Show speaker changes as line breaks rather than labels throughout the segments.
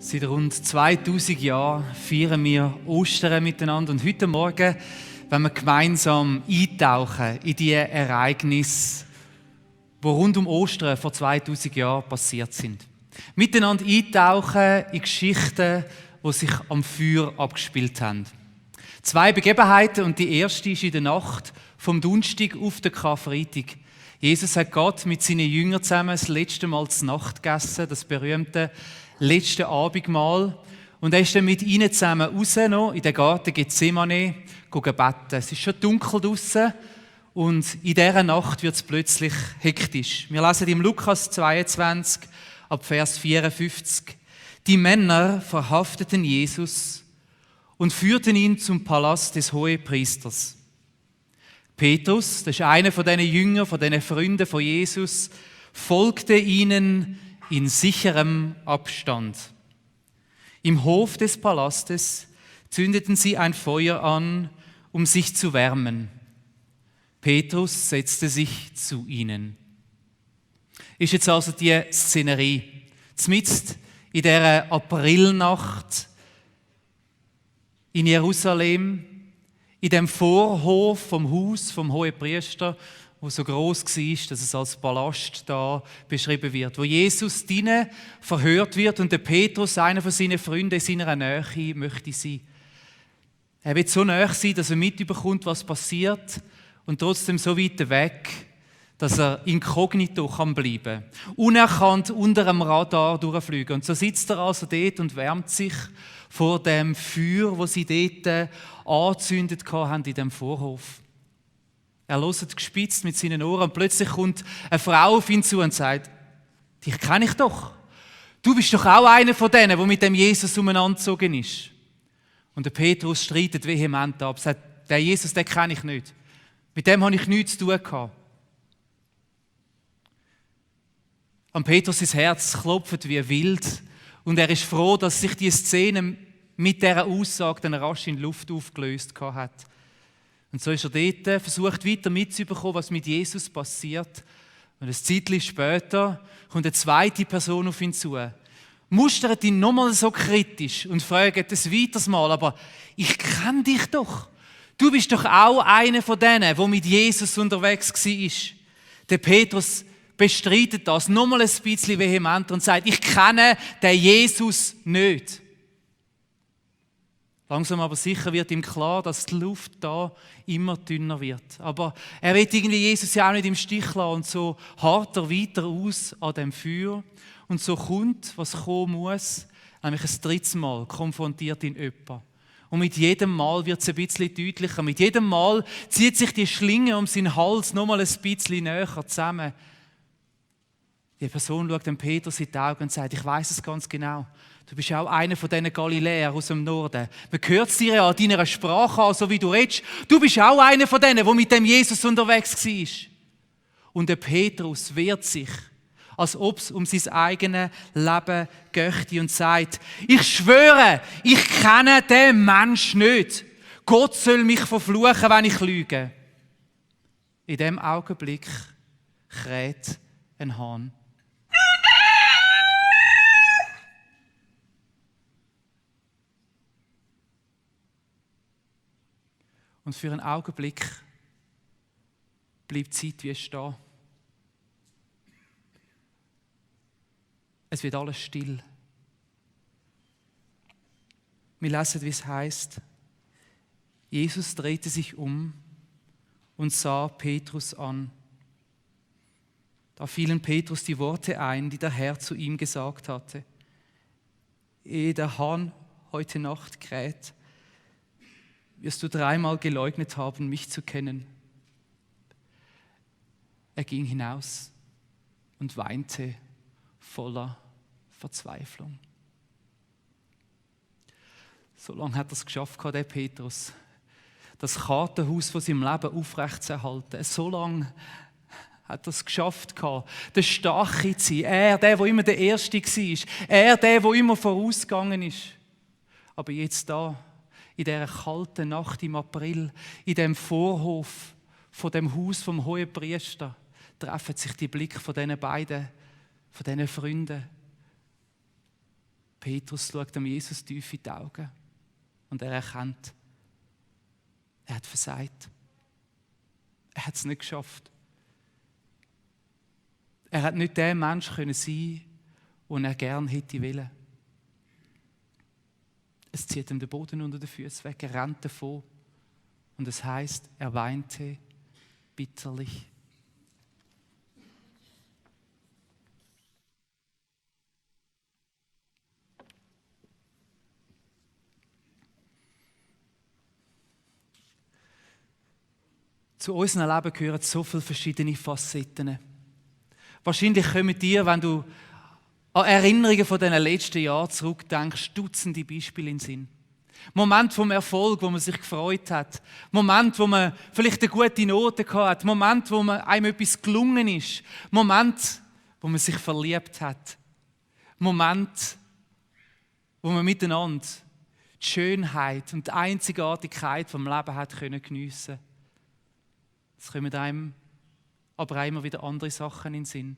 Seit rund 2000 Jahren feiern wir Ostern miteinander und heute Morgen wollen wir gemeinsam eintauchen in die Ereignisse, die rund um Ostern vor 2000 Jahren passiert sind. Miteinander eintauchen in Geschichten, die sich am Feuer abgespielt haben. Zwei Begebenheiten und die erste ist in der Nacht vom Donnerstag auf den Karfreitag. Jesus hat Gott mit seinen Jüngern zusammen das letzte Mal zur Nacht gegessen, das berühmte letzte Abendmahl. Und er ist dann mit ihnen zusammen raus noch in den Garten Gethsemane beten. Es ist schon dunkel draussen und in dieser Nacht wird es plötzlich hektisch. Wir lesen im Lukas 22 ab Vers 54. Die Männer verhafteten Jesus und führten ihn zum Palast des Hohepriesters. Petrus, das ist einer von diesen Jüngern, von diesen Freunden von Jesus, folgte ihnen in sicherem Abstand. Im Hof des Palastes zündeten sie ein Feuer an, um sich zu wärmen. Petrus setzte sich zu ihnen. Ist jetzt also die Szenerie. Mitten in dieser Aprilnacht in Jerusalem, in dem Vorhof vom Haus vom Hohepriester, wo so groß war, dass es als Palast da beschrieben wird, wo Jesus drinnen verhört wird und der Petrus, einer von seinen Freunden, in seiner Nähe möchte sein. Er will so nahe sein, dass er mitbekommt, was passiert und trotzdem so weit weg, dass er inkognito bleiben kann. Unerkannt unter dem Radar durchfliegen. Und so sitzt er also dort und wärmt sich vor dem Feuer, das sie dort angezündet haben in dem Vorhof. Er hört gespitzt mit seinen Ohren und plötzlich kommt eine Frau auf ihn zu und sagt, dich kenne ich doch. Du bist doch auch einer von denen, der mit dem Jesus umeinandergezogen ist. Und der Petrus streitet vehement ab, sagt, den Jesus, den kenne ich nicht. Mit dem habe ich nichts zu tun gehabt. Am Petrus' Herz klopft wie wild und er ist froh, dass sich die Szene mit dieser Aussage dann rasch in die Luft aufgelöst hat. Und so ist er dort, versucht weiter mitzubekommen, was mit Jesus passiert. Und ein Zeitchen später kommt eine zweite Person auf ihn zu, mustert ihn nochmal so kritisch und fragt ein weiteres Mal, aber ich kenne dich doch. Du bist doch auch einer von denen, der mit Jesus unterwegs war. Der Petrus bestreitet das nochmal ein bisschen vehementer und sagt, ich kenne den Jesus nicht. Langsam aber sicher wird ihm klar, dass die Luft da immer dünner wird. Aber er will irgendwie Jesus ja auch nicht im Stich lassen und so hart er weiter aus an dem Feuer. Und so kommt, was kommen muss, nämlich ein drittes Mal konfrontiert ihn jemand. Und mit jedem Mal wird es ein bisschen deutlicher. Mit jedem Mal zieht sich die Schlinge um seinen Hals nochmal ein bisschen näher zusammen. Die Person schaut dem Petrus in die Augen und sagt, ich weiß es ganz genau. Du bist auch einer von diesen Galiläern aus dem Norden. Man hört es dir ja an deiner Sprache an, so wie du redest. Du bist auch einer von denen, der mit dem Jesus unterwegs war. Und der Petrus wehrt sich, als ob es um sein eigenes Leben geht und sagt, ich schwöre, ich kenne den Menschen nicht. Gott soll mich verfluchen, wenn ich lüge. In dem Augenblick kräht ein Hahn. Und für einen Augenblick bleibt die Zeit wie stehen. Es wird alles still. Wir lesen, wie es heißt: Jesus drehte sich um und sah Petrus an. Da fielen Petrus die Worte ein, die der Herr zu ihm gesagt hatte. Ehe der Hahn heute Nacht kräht, wirst du 3-mal geleugnet haben, mich zu kennen. Er ging hinaus und weinte voller Verzweiflung. So lange hat er es geschafft, der Petrus, das Kartenhaus von seinem Leben aufrechtzuerhalten. So lange hat er es geschafft, der Starke zu sein. Er, der immer der Erste war. Er, der immer vorausgegangen ist. Aber jetzt da, in dieser kalten Nacht im April, in dem Vorhof von dem Haus vom Hohepriester, treffen sich die Blicke von diesen beiden, von diesen Freunden. Petrus schaut dem Jesus tief in die Augen und er erkennt, er hat versagt. Er hat es nicht geschafft. Er hat nicht der Mensch können sein, den er gern hätte wollen. Es zieht ihm den Boden unter den Füßen weg, er rennt davon. Und es heißt, er weinte bitterlich. Zu unserem Leben gehören so viele verschiedene Facetten. Wahrscheinlich kommen dir, wenn du an Erinnerungen von diesen letzten Jahren zurückdenkst, Dutzende Beispiele in den Sinn. Moment vom Erfolg, wo man sich gefreut hat. Moment, wo man vielleicht eine gute Note hatte. Moment, wo einem etwas gelungen ist. Moment, wo man sich verliebt hat. Moment, wo man miteinander die Schönheit und die Einzigartigkeit vom Leben hat können geniessen. Es kommen einem aber auch immer wieder andere Sachen in den Sinn.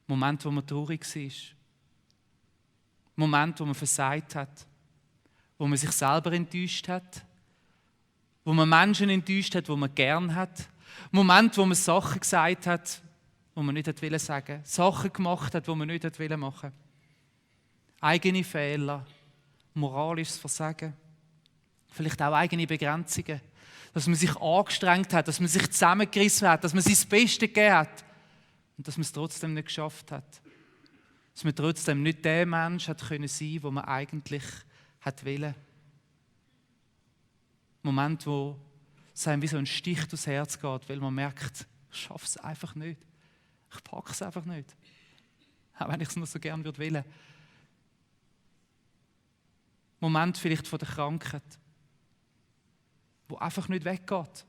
Moment, wo man traurig war. Moment, wo man versagt hat. Wo man sich selber enttäuscht hat. Wo man Menschen enttäuscht hat, die man gern hat. Moment, wo man Sachen gesagt hat, die man nicht wollte sagen. Sachen gemacht hat, die man nicht wollte machen. Eigene Fehler, moralisches Versagen. Vielleicht auch eigene Begrenzungen. Dass man sich angestrengt hat, dass man sich zusammengerissen hat, dass man sein Bestes gegeben hat und dass man es trotzdem nicht geschafft hat. Dass man trotzdem nicht der Mensch hat können sein, den man eigentlich hat wollen. Moment, wo es einem wie so ein Stich durchs Herz geht, weil man merkt, ich schaffe es einfach nicht. Ich packe es einfach nicht. Auch wenn ich es noch so gerne würde wollen. Moment vielleicht von der Krankheit, wo einfach nicht weggeht.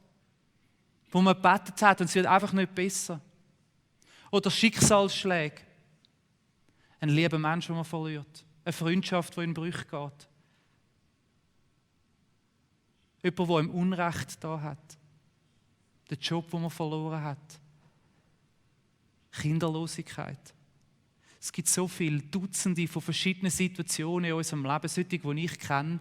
Wo man gebetet hat und es wird einfach nicht besser. Oder Schicksalsschläge. Ein lieber Mensch, den man verliert. Eine Freundschaft, die in Brüche geht. Jemand, der ihm Unrecht da hat. Der Job, den man verloren hat. Kinderlosigkeit. Es gibt so viele Dutzende von verschiedenen Situationen in unserem Leben, solche, die ich kenne,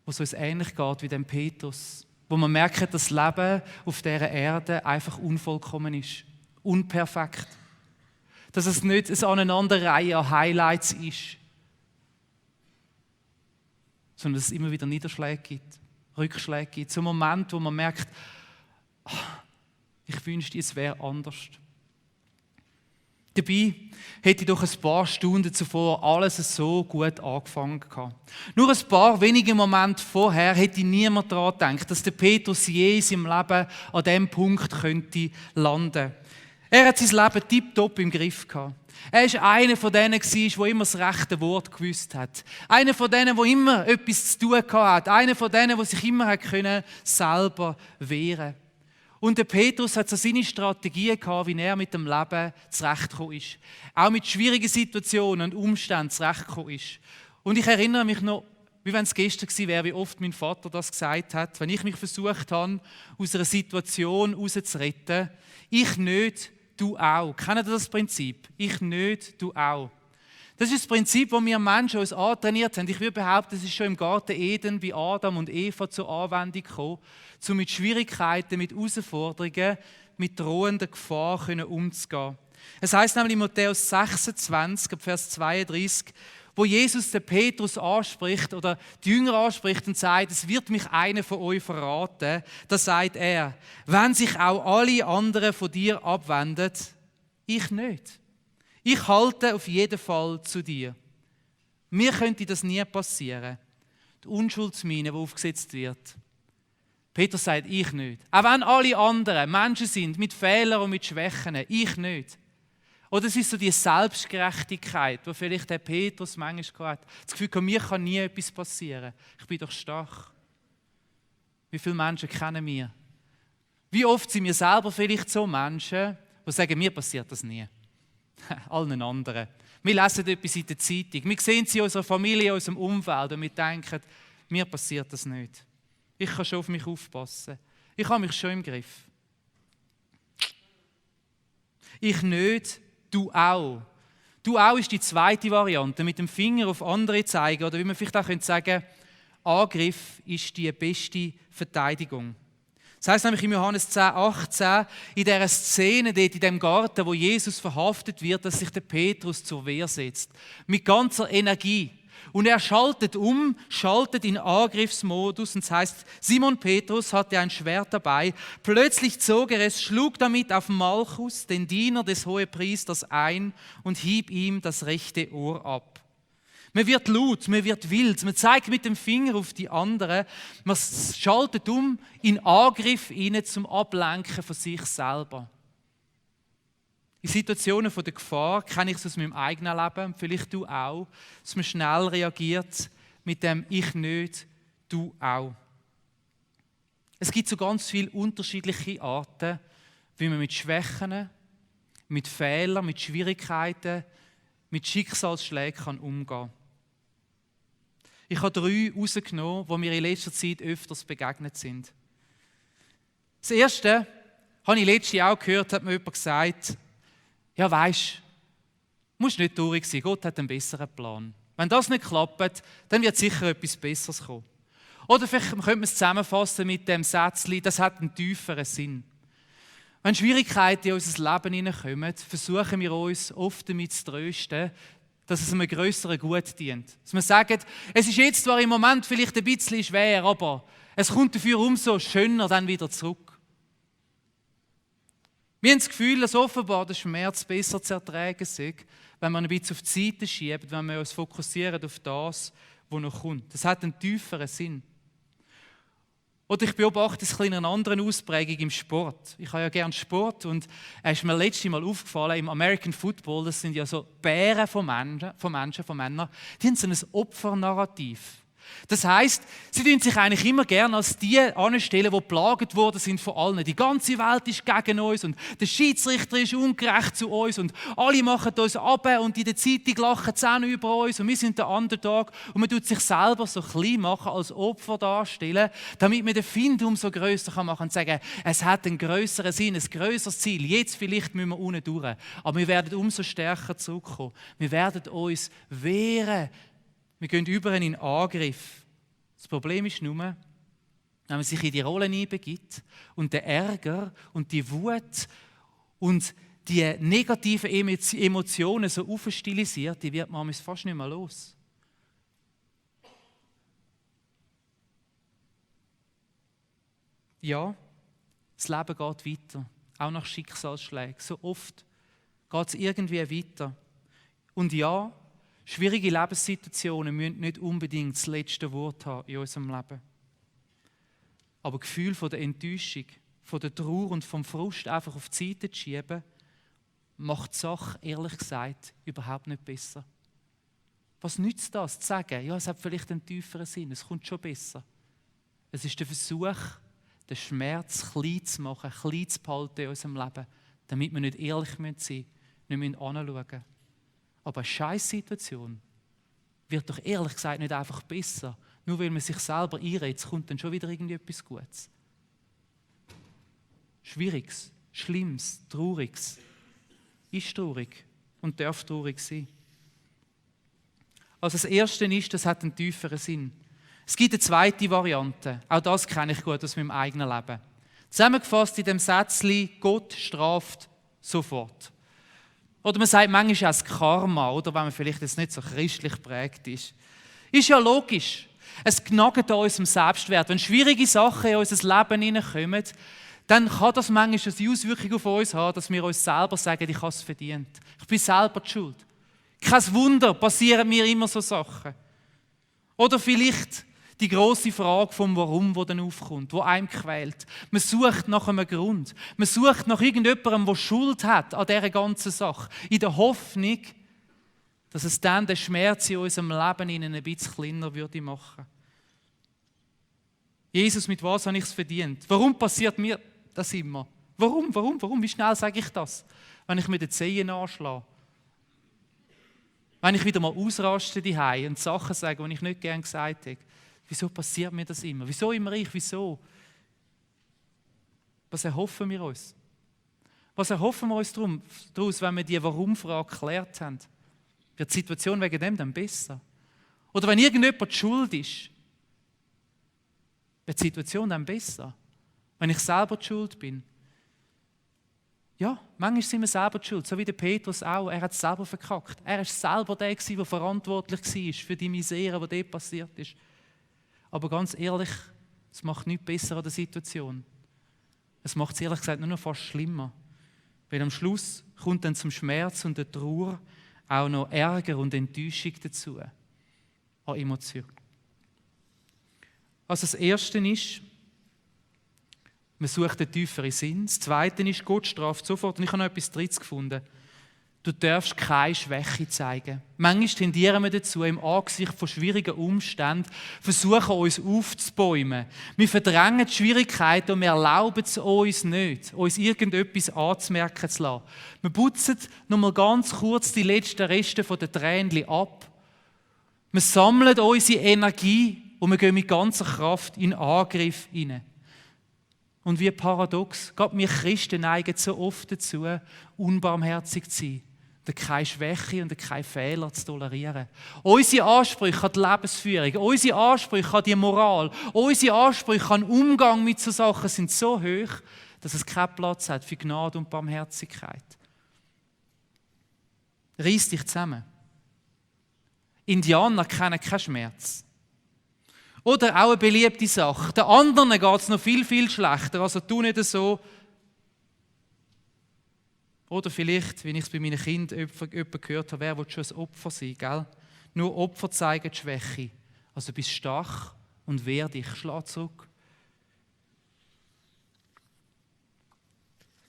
wo es uns ähnlich geht wie dem Petrus. Wo man merkt, dass das Leben auf dieser Erde einfach unvollkommen ist. Unperfekt. Dass es nicht eine Aneinanderreihe an Highlights ist, sondern dass es immer wieder Niederschläge gibt, Rückschläge gibt. So ein Moment, wo man merkt, ich wünschte, es wäre anders. Dabei hätte doch ein paar Stunden zuvor alles so gut angefangen gehabt. Nur ein paar wenige Momente vorher hätte niemand daran gedacht, dass der Petrus je in seinem Leben an diesem Punkt könnte landen. Er hat sein Leben tipptopp im Griff gehabt. Er war einer von denen, der immer das rechte Wort gewusst hat. Einer von denen, der immer etwas zu tun hatte. Einer von denen, der sich immer selber wehren konnte. Und der Petrus hat so seine Strategien gehabt, wie er mit dem Leben zurechtgekommen ist. Auch mit schwierigen Situationen und Umständen zurechtgekommen ist. Und ich erinnere mich noch, wie wenn es gestern gewesen wäre, wie oft mein Vater das gesagt hat, wenn ich mich versucht habe, aus einer Situation rauszuretten. Ich nicht, du auch. Kennt ihr das Prinzip? Ich nicht, du auch. Das ist das Prinzip, das wir Menschen uns antrainiert haben. Ich würde behaupten, es ist schon im Garten Eden bei Adam und Eva zur Anwendung gekommen, um mit Schwierigkeiten, mit Herausforderungen, mit drohender Gefahr umzugehen. Es heisst nämlich in Matthäus 26, Vers 32, wo Jesus den Petrus anspricht oder die Jünger anspricht und sagt, es wird mich einer von euch verraten. Da sagt er, wenn sich auch alle anderen von dir abwenden, ich nicht. Ich halte auf jeden Fall zu dir. Mir könnte das nie passieren. Die Unschuldsmine, die aufgesetzt wird. Petrus sagt, ich nicht. Auch wenn alle anderen Menschen sind, mit Fehlern und mit Schwächen, ich nicht. Oder es ist so die Selbstgerechtigkeit, die vielleicht der Petrus manchmal hat. Das Gefühl, mir kann nie etwas passieren. Ich bin doch stark. Wie viele Menschen kennen wir? Wie oft sind wir selber vielleicht so Menschen, die sagen, mir passiert das nie. Allen anderen. Wir lesen etwas in der Zeitung. Wir sehen sie in unserer Familie, in unserem Umfeld und wir denken, mir passiert das nicht. Ich kann schon auf mich aufpassen. Ich habe mich schon im Griff. Ich nicht, du auch. Du auch ist die zweite Variante, mit dem Finger auf andere zeigen oder wie man vielleicht auch sagen könnte, Angriff ist die beste Verteidigung. Das heißt nämlich in Johannes 10, 18, in dieser Szene dort in dem Garten, wo Jesus verhaftet wird, dass sich der Petrus zur Wehr setzt. Mit ganzer Energie. Und er schaltet in Angriffsmodus. Und das heißt, Simon Petrus hatte ein Schwert dabei. Plötzlich zog er es, schlug damit auf Malchus, den Diener des Hohepriesters, ein und hieb ihm das rechte Ohr ab. Man wird laut, man wird wild, man zeigt mit dem Finger auf die anderen, man schaltet in Angriff hinein zum Ablenken von sich selber. In Situationen der Gefahr kenne ich es aus meinem eigenen Leben, vielleicht du auch, dass man schnell reagiert mit dem «Ich nicht, du auch». Es gibt so ganz viele unterschiedliche Arten, wie man mit Schwächen, mit Fehlern, mit Schwierigkeiten, mit Schicksalsschlägen umgehen kann. Ich habe 3 herausgenommen, die mir in letzter Zeit öfters begegnet sind. Das erste, habe ich letztes Jahr auch gehört, hat mir jemand gesagt, ja weisst, du musst nicht traurig sein, Gott hat einen besseren Plan. Wenn das nicht klappt, dann wird sicher etwas Besseres kommen. Oder vielleicht könnte man es zusammenfassen mit dem Sätzchen, das hat einen tieferen Sinn. Wenn Schwierigkeiten in unser Leben hineinkommen, versuchen wir uns oft damit zu trösten, dass es einem grösseren Gut dient. Dass wir sagen, es ist jetzt zwar im Moment vielleicht ein bisschen schwer, aber es kommt dafür umso schöner dann wieder zurück. Wir haben das Gefühl, dass offenbar der Schmerz besser zu ertragen ist, wenn wir ein bisschen auf die Seite schieben, wenn wir uns fokussieren auf das, was noch kommt. Das hat einen tieferen Sinn. Oder ich beobachte es in einer anderen Ausprägung im Sport. Ich habe ja gerne Sport und es ist mir letztes Mal aufgefallen, im American Football, das sind ja so Bären von Männern, die haben so ein Opfernarrativ. Das heisst, sie tun sich eigentlich immer gerne als die anstellen, die geplagt worden sind von allen. Die ganze Welt ist gegen uns und der Schiedsrichter ist ungerecht zu uns und alle machen uns ab und in der Zeitung lachen sie auch über uns und wir sind der Underdog und man tut sich selber so klein machen, als Opfer darstellen, damit man den Find umso grösser machen kann und sagen, es hat einen grösseren Sinn, ein grösseres Ziel. Jetzt vielleicht müssen wir unten durch, aber wir werden umso stärker zurückkommen. Wir werden uns wehren. Wir gehen über in Angriff. Das Problem ist nur, wenn man sich in die Rolle hineinbegibt und der Ärger und die Wut und die negativen Emotionen so aufstilisiert, die wird man fast nicht mehr los. Ja, das Leben geht weiter, auch nach Schicksalsschlägen. So oft geht es irgendwie weiter. Und ja, schwierige Lebenssituationen müssen nicht unbedingt das letzte Wort haben in unserem Leben. Aber Gefühl von der Enttäuschung, von der Trauer und vom Frust einfach auf die Seite zu schieben, macht die Sache, ehrlich gesagt, überhaupt nicht besser. Was nützt das, zu sagen, ja, es hat vielleicht einen tieferen Sinn, es kommt schon besser. Es ist der Versuch, den Schmerz klein zu machen, klein zu behalten in unserem Leben, damit wir nicht ehrlich sein müssen, nicht anschauen müssen. Aber eine Scheissituation wird doch ehrlich gesagt nicht einfach besser, nur weil man sich selber einredet, es kommt dann schon wieder irgendetwas Gutes. Schwieriges, Schlimmes, Trauriges ist traurig und darf traurig sein. Also das Erste ist, das hat einen tieferen Sinn. Es gibt eine zweite Variante, auch das kenne ich gut aus meinem eigenen Leben. Zusammengefasst in dem Sätzchen, Gott straft sofort. Oder man sagt manchmal auch das Karma, oder wenn man vielleicht jetzt nicht so christlich geprägt ist. Ist ja logisch. Es knackt an unserem Selbstwert. Wenn schwierige Sachen in unser Leben hineinkommen, dann kann das manchmal eine Auswirkung auf uns haben, dass wir uns selber sagen, ich habe es verdient. Ich bin selber die Schuld. Kein Wunder, passieren mir immer so Sachen. Oder vielleicht die grosse Frage vom Warum, die dann aufkommt, die einem quält. Man sucht nach einem Grund. Man sucht nach irgendjemandem, der Schuld hat an dieser ganzen Sache. In der Hoffnung, dass es dann den Schmerz in unserem Leben ein bisschen kleiner würde machen. Jesus, mit was habe ich es verdient? Warum passiert mir das immer? Warum? Wie schnell sage ich das? Wenn ich mir die Zehen anschlage. Wenn ich wieder mal ausraste daheim und Sachen sage, die ich nicht gerne gesagt habe. Wieso passiert mir das immer? Wieso immer ich? Wieso? Was erhoffen wir uns? Was erhoffen wir uns daraus, wenn wir die Warum-Frage geklärt haben? wird die Situation wegen dem dann besser? Oder wenn irgendjemand schuld ist, wird die Situation dann besser? Wenn ich selber die Schuld bin? Ja, manchmal sind wir selber die Schuld, so wie der Petrus auch. Er hat es selber verkackt. Er war selber der, der verantwortlich war für die Misere, die dort passiert ist. Aber ganz ehrlich, es macht nichts besser an der Situation. Es macht es ehrlich gesagt nur noch fast schlimmer. Weil am Schluss kommt dann zum Schmerz und der Trauer auch noch Ärger und Enttäuschung dazu. An Emotionen. Also das Erste ist, man sucht einen tieferen Sinn. Das Zweite ist, Gott straft sofort. Und ich habe noch etwas Drittes gefunden. Du darfst keine Schwäche zeigen. Manchmal tendieren wir dazu, im Angesicht von schwierigen Umständen versuchen, uns aufzubäumen. Wir verdrängen die Schwierigkeiten und wir erlauben es uns nicht, uns irgendetwas anzumerken zu lassen. Wir putzen noch mal ganz kurz die letzten Reste der Tränchen ab. Wir sammeln unsere Energie und wir gehen mit ganzer Kraft in Angriff hinein. Und wie paradox, gerade wir Christen neigen so oft dazu, unbarmherzig zu sein, und keine Schwäche und keine Fehler zu tolerieren. Unsere Ansprüche an die Lebensführung, unsere Ansprüche an die Moral, unsere Ansprüche an den Umgang mit solchen Sachen sind so hoch, dass es keinen Platz hat für Gnade und Barmherzigkeit. Reiss dich zusammen. Indianer kennen keinen Schmerz. Oder auch eine beliebte Sache. Den anderen geht es noch viel, viel schlechter. Also tu nicht so. Oder vielleicht, wie ich es bei meinen Kindern jemanden gehört habe, wer will schon ein Opfer sein, gell? Nur Opfer zeigen die Schwäche. Also bist stark und wehr dich, schlag zurück.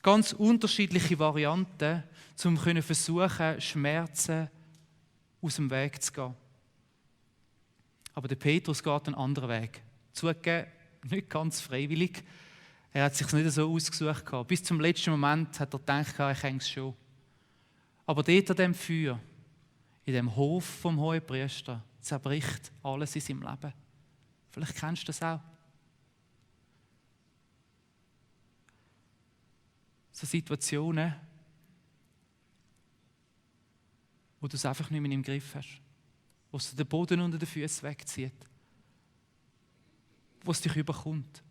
Ganz unterschiedliche Varianten, um versuchen, Schmerzen aus dem Weg zu gehen. Aber der Petrus geht einen anderen Weg. Zugegeben, nicht ganz freiwillig. Er hat es sich nicht so ausgesucht. Bis zum letzten Moment hat er gedacht, ich kann es schon. Aber dort an dem Feuer, in dem Hof vom Hohepriester, zerbricht alles in seinem Leben. Vielleicht kennst du das auch. So Situationen, wo du es einfach nicht mehr im Griff hast. Wo es den Boden unter den Füßen wegzieht. Wo es dich überkommt.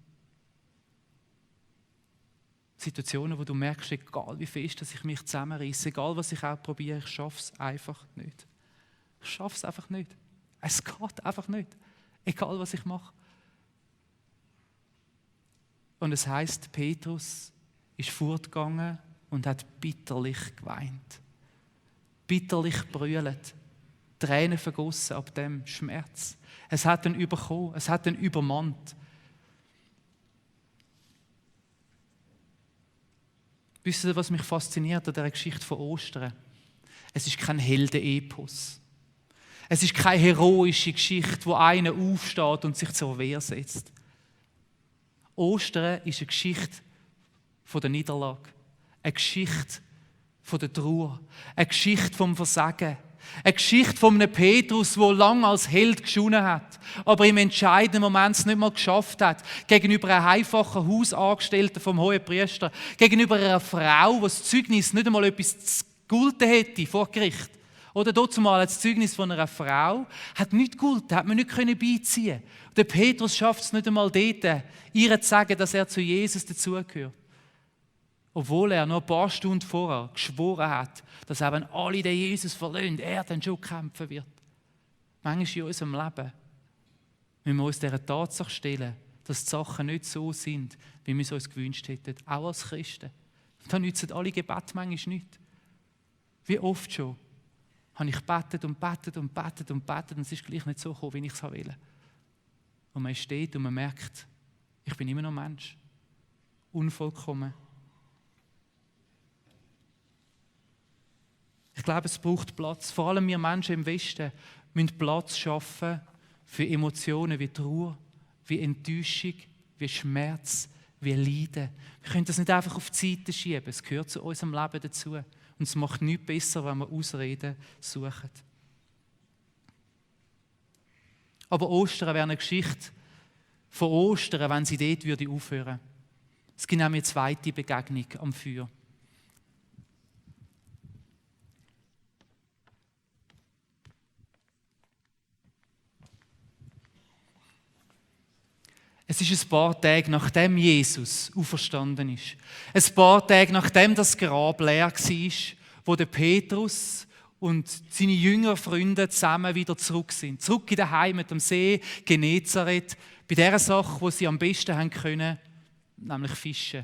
Situationen, wo du merkst, egal wie fest dass ich mich zusammenreisse, egal was ich auch probiere, ich schaffe es einfach nicht. Ich schaffe es einfach nicht. Es geht einfach nicht. Egal was ich mache. Und es heisst, Petrus ist fortgegangen und hat bitterlich geweint. Bitterlich brüllt. Tränen vergossen ab dem Schmerz. Es hat ihn überkommen, es hat ihn übermannt. Wisst ihr, was mich fasziniert an dieser Geschichte von Ostern? Es ist kein Heldenepos. Es ist keine heroische Geschichte, wo einer aufsteht und sich zur Wehr setzt. Ostern ist eine Geschichte von der Niederlage, eine Geschichte von der Trauer, eine Geschichte vom Versagen, eine Geschichte von einem Petrus, der lange als Held geschonen hat, aber im entscheidenden Moment es nicht mal geschafft hat, gegenüber einem einfachen Hausangestellten vom Hohepriester, gegenüber einer Frau, die das Zeugnis nicht einmal etwas zu gelten hätte vor Gericht. Oder dort mal das Zeugnis von einer Frau hat nichts gegolten, hat man nicht beiziehen können. Der Petrus schafft es nicht einmal dort, ihr zu sagen, dass er zu Jesus dazugehört. Obwohl er noch ein paar Stunden vorher geschworen hat, dass auch wenn alle den Jesus verlassen, er dann schon kämpfen wird. Manchmal in unserem Leben müssen wir uns dieser Tatsache stellen, dass die Sachen nicht so sind, wie wir es uns gewünscht hätten, auch als Christen. Da nützen alle Gebete manchmal nicht. Wie oft schon habe ich gebetet und gebetet und gebetet und gebetet und es ist gleich nicht so gekommen, wie ich es wollte. Und man steht und man merkt, ich bin immer noch Mensch, unvollkommen. Ich glaube, es braucht Platz. Vor allem wir Menschen im Westen müssen Platz schaffen für Emotionen wie Trauer, wie Enttäuschung, wie Schmerz, wie Leiden. Wir können das nicht einfach auf die Seite schieben. Es gehört zu unserem Leben dazu. Und es macht nichts besser, wenn wir Ausreden suchen. Aber Ostern wäre eine Geschichte von Ostern, wenn sie dort aufhören würde. Es gibt nämlich eine zweite Begegnung am Feuer. Es ist ein paar Tage, nachdem Jesus auferstanden ist. Ein paar Tage, nachdem das Grab leer war, wo der Petrus und seine jüngeren Freunde zusammen wieder zurück sind. Zurück in den Heimat am See Genezareth, bei der Sache, die sie am besten haben können, nämlich Fischen.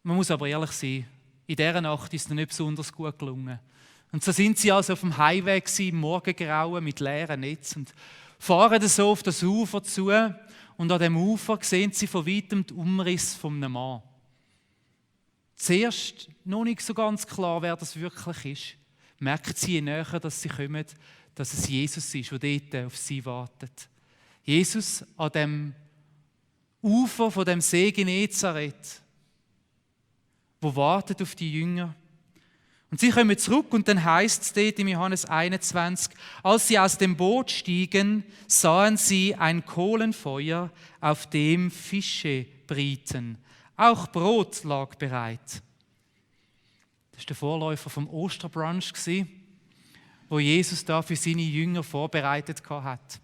Man muss aber ehrlich sein, in dieser Nacht ist es nicht besonders gut gelungen. Und so sind sie also auf dem Highway im Morgengrauen mit leeren Netz und fahren so auf das Ufer zu. Und an dem Ufer sehen sie von weitem den Umriss von einem Mann. Zuerst noch nicht so ganz klar, wer das wirklich ist. Merken sie je näher, dass sie kommen, dass es Jesus ist, der dort auf sie wartet. Jesus an dem Ufer von dem See Genezareth, wo wartet auf die Jünger. Und sie kommen zurück und dann heißt es dort im Johannes 21, als sie aus dem Boot stiegen, sahen sie ein Kohlenfeuer, auf dem Fische brieten. Auch Brot lag bereit. Das war der Vorläufer vom Osterbrunch, wo Jesus da für seine Jünger vorbereitet hat.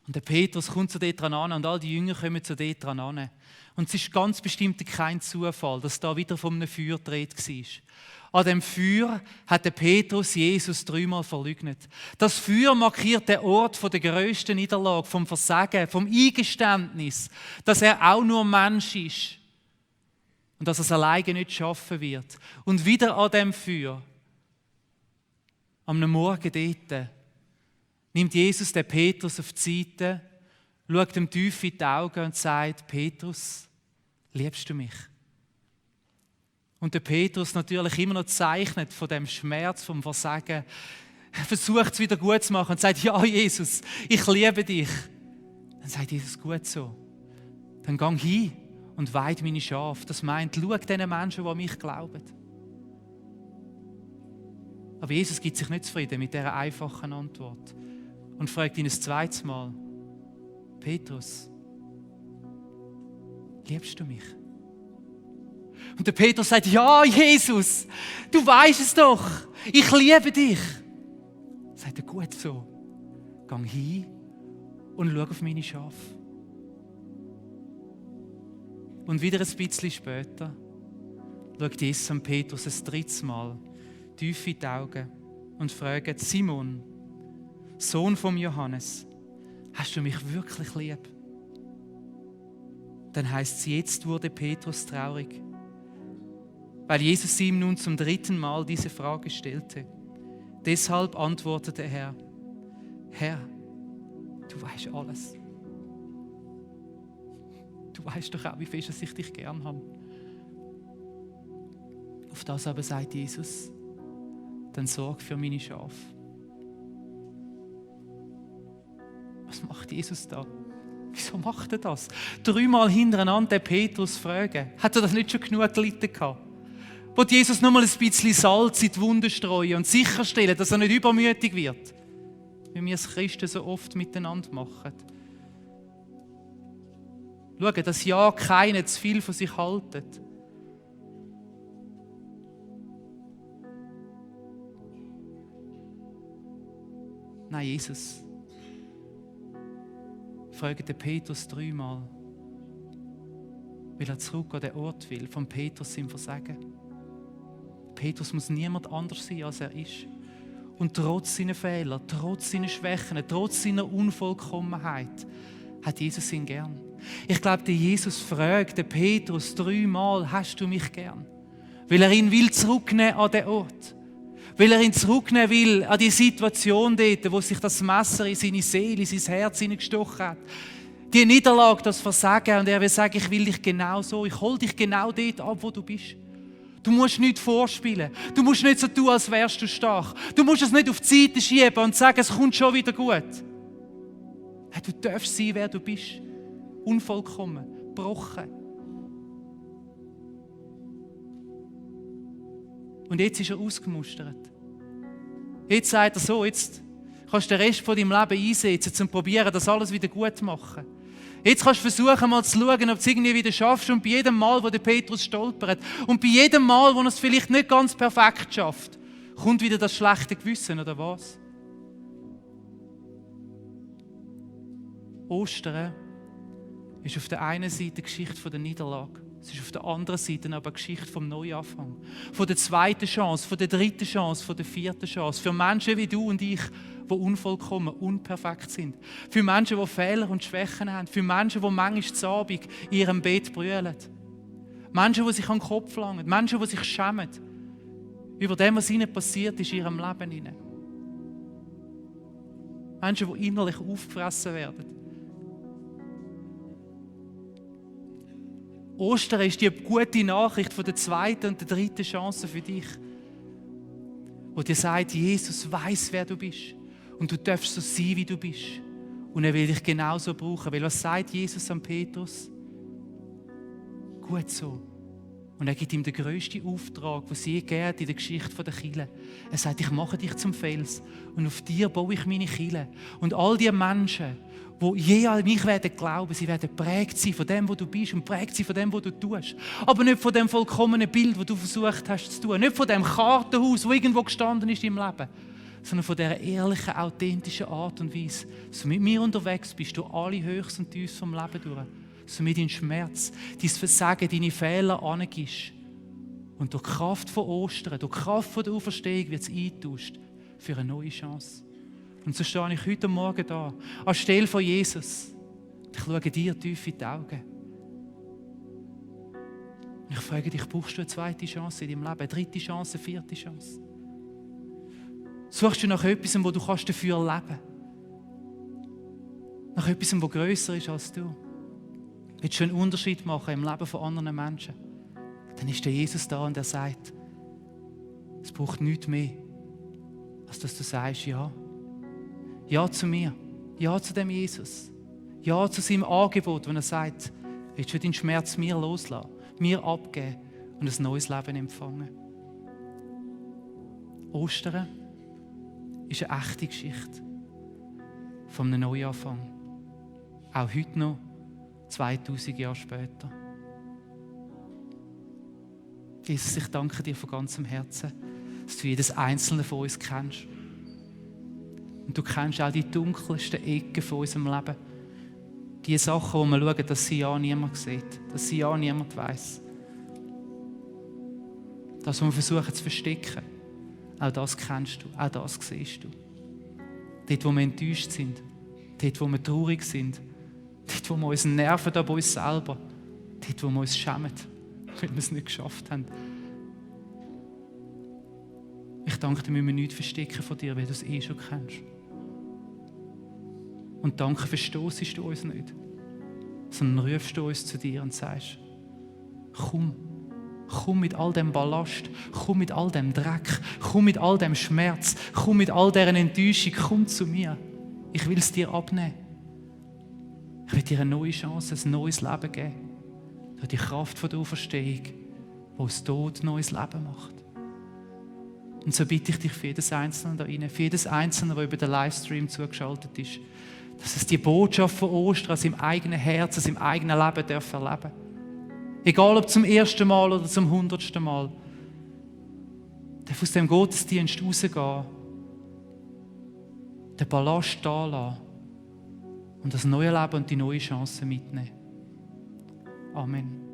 Und der Petrus kommt zu dort dran an und all die Jünger kommen zu dort dran an. Und es ist ganz bestimmt kein Zufall, dass da wieder von einem Feuer gedreht war. An dem Feuer hat der Petrus Jesus 3-mal verleugnet. Das Feuer markiert den Ort der grössten Niederlage, vom Versagen, vom Eingeständnis, dass er auch nur Mensch ist und dass er es alleine nicht schaffen wird. Und wieder an dem Feuer, am Morgen dort, nimmt Jesus den Petrus auf die Seite, schaut ihm tief in die Augen und sagt: Petrus, liebst du mich? Und der Petrus natürlich immer noch zeichnet von dem Schmerz, vom Versagen, versucht es wieder gut zu machen und sagt: Ja, Jesus, ich liebe dich. Dann sagt Jesus: Gut so. Dann gang hin und weid meine Schafe. Das meint, schau diesen Menschen, die an mich glauben. Aber Jesus gibt sich nicht zufrieden mit dieser einfachen Antwort und fragt ihn ein zweites Mal: Petrus, liebst du mich? Und der Petrus sagt: Ja, Jesus, du weißt es doch, ich liebe dich. Sagt er: Gut so, gang hin und schau auf meine Schafe. Und wieder ein bisschen später schaut Jesus an Petrus ein drittes Mal tief in die Augen und fragt: Simon, Sohn von Johannes, hast du mich wirklich lieb? Dann heisst es: Jetzt wurde Petrus traurig, weil Jesus ihm nun zum 3. Mal diese Frage stellte. Deshalb antwortete er: Herr, du weißt alles. Du weißt doch auch, wie fest ich dich gern habe. Auf das aber sagt Jesus: Dann sorg für meine Schafe. Was macht Jesus da? Wieso macht er das? 3-mal hintereinander den Petrus fragen. Hat er das nicht schon genug gelitten gehabt? Wollte Jesus nur mal ein bisschen Salz in die Wunde streuen und sicherstellen, dass er nicht übermütig wird, wie wir es Christen so oft miteinander machen. Schauen, dass ja keiner zu viel von sich haltet. Nein, Jesus fragt den Petrus 3-mal, weil er zurück an den Ort will, von Petrus im Versagen. Petrus muss niemand anders sein, als er ist. Und trotz seiner Fehler, trotz seiner Schwächen, trotz seiner Unvollkommenheit hat Jesus ihn gern. Ich glaube, der Jesus fragt den Petrus 3-mal: Hast du mich gern? Weil er ihn will zurücknehmen an den Ort. Weil er ihn zurücknehmen will an die Situation dort, wo sich das Messer in seine Seele, in sein Herz hineingestochen hat. Die Niederlage, das Versagen. Und er will sagen: Ich will dich genau so. Ich hol dich genau dort ab, wo du bist. Du musst nichts vorspielen. Du musst nicht so tun, als wärst du stark. Du musst es nicht auf die Seite schieben und sagen, es kommt schon wieder gut. Du darfst sein, wer du bist. Unvollkommen, gebrochen. Und jetzt ist er ausgemustert. Jetzt sagt er so: Jetzt kannst du den Rest von deinem Leben einsetzen, um zu probieren, das alles wieder gut zu machen. Jetzt kannst du versuchen, mal zu schauen, ob du es irgendwie wieder schaffst. Und bei jedem Mal, wo der Petrus stolpert und bei jedem Mal, wo er es vielleicht nicht ganz perfekt schafft, kommt wieder das schlechte Gewissen, oder was? Ostern ist auf der einen Seite die Geschichte der Niederlage. Es ist auf der anderen Seite aber eine Geschichte vom Neuanfang. Von der zweiten Chance, von der dritten Chance, von der vierten Chance. Für Menschen wie du und ich, die unvollkommen, unperfekt sind. Für Menschen, die Fehler und Schwächen haben. Für Menschen, die manchmal zu Abend in ihrem Bett brüllen. Menschen, die sich an den Kopf langen. Menschen, die sich schämen über dem, was ihnen passiert ist in ihrem Leben. Menschen, die innerlich aufgefressen werden. Ostern ist die gute Nachricht von der zweiten und der dritten Chance für dich, wo dir sagt, Jesus weiß, wer du bist und du darfst so sein, wie du bist. Und er will dich genauso brauchen, weil was sagt Jesus an Petrus? Gut so. Und er gibt ihm den grössten Auftrag, den es je gegeben in der Geschichte der Kirche. Er sagt, ich mache dich zum Fels und auf dir baue ich meine Kirche. Und all die Menschen, die je an mich werden glauben, sie werden prägt sein von dem, was du bist und prägt sein von dem, was du tust. Aber nicht von dem vollkommenen Bild, das du versucht hast zu tun. Nicht von dem Kartenhaus, das irgendwo gestanden ist im Leben. Sondern von dieser ehrlichen, authentischen Art und Weise, dass du mit mir unterwegs bist, durch alle Höchst und Tiefs vom Leben durch. Dass du mir deinen Schmerz, dein Versagen, deine Fehler angibst. Und durch die Kraft von Ostern, durch die Kraft von der Auferstehung wird es eingetauscht für eine neue Chance. Und so stehe ich heute Morgen da, anstelle von Jesus. Ich schaue dir tief in die Augen. Und ich frage dich, brauchst du eine zweite Chance in deinem Leben, eine dritte Chance, eine vierte Chance? Suchst du nach etwas, wo du dafür leben kannst? Nach etwas, das grösser ist als du? Willst du einen Unterschied machen im Leben von anderen Menschen? Dann ist der Jesus da und er sagt, es braucht nichts mehr, als dass du sagst, ja. Ja zu mir. Ja zu dem Jesus. Ja zu seinem Angebot, wenn er sagt, willst du deinen Schmerz mir loslassen, mir abgeben und ein neues Leben empfangen. Ostern ist eine echte Geschichte von einem Neuanfang. Auch heute noch, 2000 Jahre später. Jesus, ich danke dir von ganzem Herzen, dass du jedes einzelne von uns kennst. Und du kennst auch die dunkelsten Ecken von unserem Leben. Die Sachen, wo wir schauen, dass sie ja niemand sieht, dass sie ja niemand weiss. Das, was wir versuchen zu verstecken, auch das kennst du, auch das siehst du. Dort, wo wir enttäuscht sind, dort, wo wir traurig sind, dort, wo wir uns nerven bei uns selber, dort, wo wir uns schämen, weil wir es nicht geschafft haben. Ich danke dir, wir müssen nichts verstecken von dir, weil du es schon kennst. Und danke, verstoßest du uns nicht, sondern rufst du uns zu dir und sagst, komm mit all dem Ballast, komm mit all dem Dreck, komm mit all dem Schmerz, komm mit all dieser Enttäuschung, komm zu mir. Ich will es dir abnehmen. Ich will dir eine neue Chance, ein neues Leben geben. Durch die Kraft der Auferstehung, die aus Tod neues Leben macht. Und so bitte ich dich für jedes Einzelne da rein, für jedes Einzelne, der über den Livestream zugeschaltet ist, dass es die Botschaft von Ostern aus seinem eigenen Herzen, aus seinem eigenen Leben erleben darf. Egal ob zum ersten Mal oder zum 100. Mal. Darf aus dem Gottesdienst rausgehen, den Ballast da lassen und das neue Leben und die neue Chance mitnehmen. Amen.